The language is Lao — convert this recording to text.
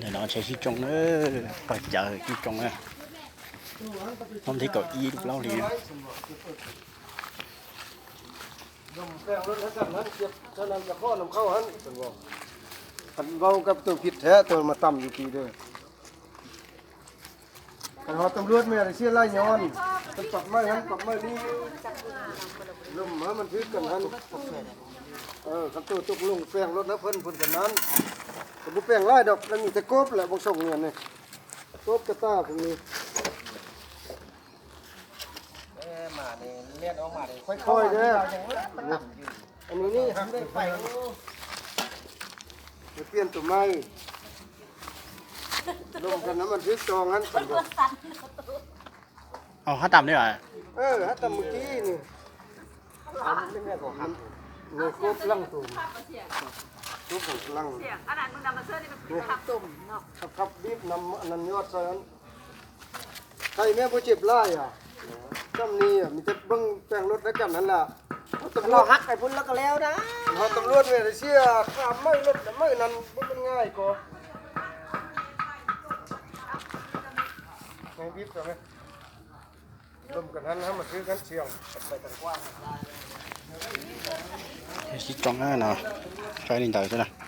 ດຽວເຮົາໃຊ້ຊິຈົງເດີ ປາເຈີຊິຈົງເດີ ພ້ອມທີ່ເກົ້າອີ່ລູກເຫຼົ່ານີ້. ແປ້ງລົດໃຫ້ກັນຫັ້ນ ເກັບເທົ່ານັ້ນກະຂໍນຳເຂົາຫັ້ນ ເພິ່ນບອກ. ຄັນເວົ້າກັບໂຕຜິດແທ້ ໂຕມາຕຳຢູ່ພີ້ເດີ. ຄັນເຮົາຕຳຫຼວດແມ່ນເສຍຫຼາຍຍ້ອນ ເພິ່ນປັບໃໝຫັ້ນ ປັບໃໝນີ້ ລົມໃຫ້ມັນຖືກກັນຫັ້ນ. ເອີ ຄັນໂຕຕົກລົງແປ້ງລົດນະເພິ່ນ ເພິ່ນກະນັ້ນ ກະບໍ່ແປ້ງຫຼາຍດອກ ມັນມີແຕ່ກົບແຫຼະ ບໍ່ສົ່ງເງິນນີ້ ກົບກະຕາພວກນີ້. ເອີ ມານີ້ ເລນອອກມານີ້ ຄ່ອຍໆເດີ. ອັນນີ້ນີ້ ໄປ ໄປປ່ຽນໂຕໃໝ່ ລົມກັນນະ ມັນຖືກຕ້ອງຫັ້ນ. ເອົາ ຫາຕຳເດີ. ເອີ ຫາຕຳມື້ກີ້ນີ້ ມັນ ນີ້ກົບຫຼັງໂຕ ກົບຫຼັງ ອັນນັ້ນ ຄັບ ຄັບ ບີບນຳອັນນັ້ນຍອດໃສ່ຫັ້ນ. ໄທແມ່ບໍ່ເຈັບຫຼາຍອະ ຊ່ຳນີ້ອະ ມີແຕ່ເບິ່ງແປ້ງລົດໃຫ້ກັນຫັ້ນລະ. ເຮົາຕຳຫຼວດ ເຮົາຫັກໄປພຸ້ນແລ້ວກະແລ້ວນະ. ເຮົາຕຳຫຼວດແມ່ນເສຍຄ່າໄມ້ລົດໄມ້ນັ້ນ ບໍ່ແມ່ນງ່າຍກໍ ໃຫ້ບີບເອົາແມ່ ລົມກັນຫັ້ນ ເຮົາມາຊື້ກັນສຽງ ໄປທາງກວ້າງ ຊິຈ້ອງໜ້າເນາະ ໃຊ້ນີ້ໄດ້ຊັ້ນນະ.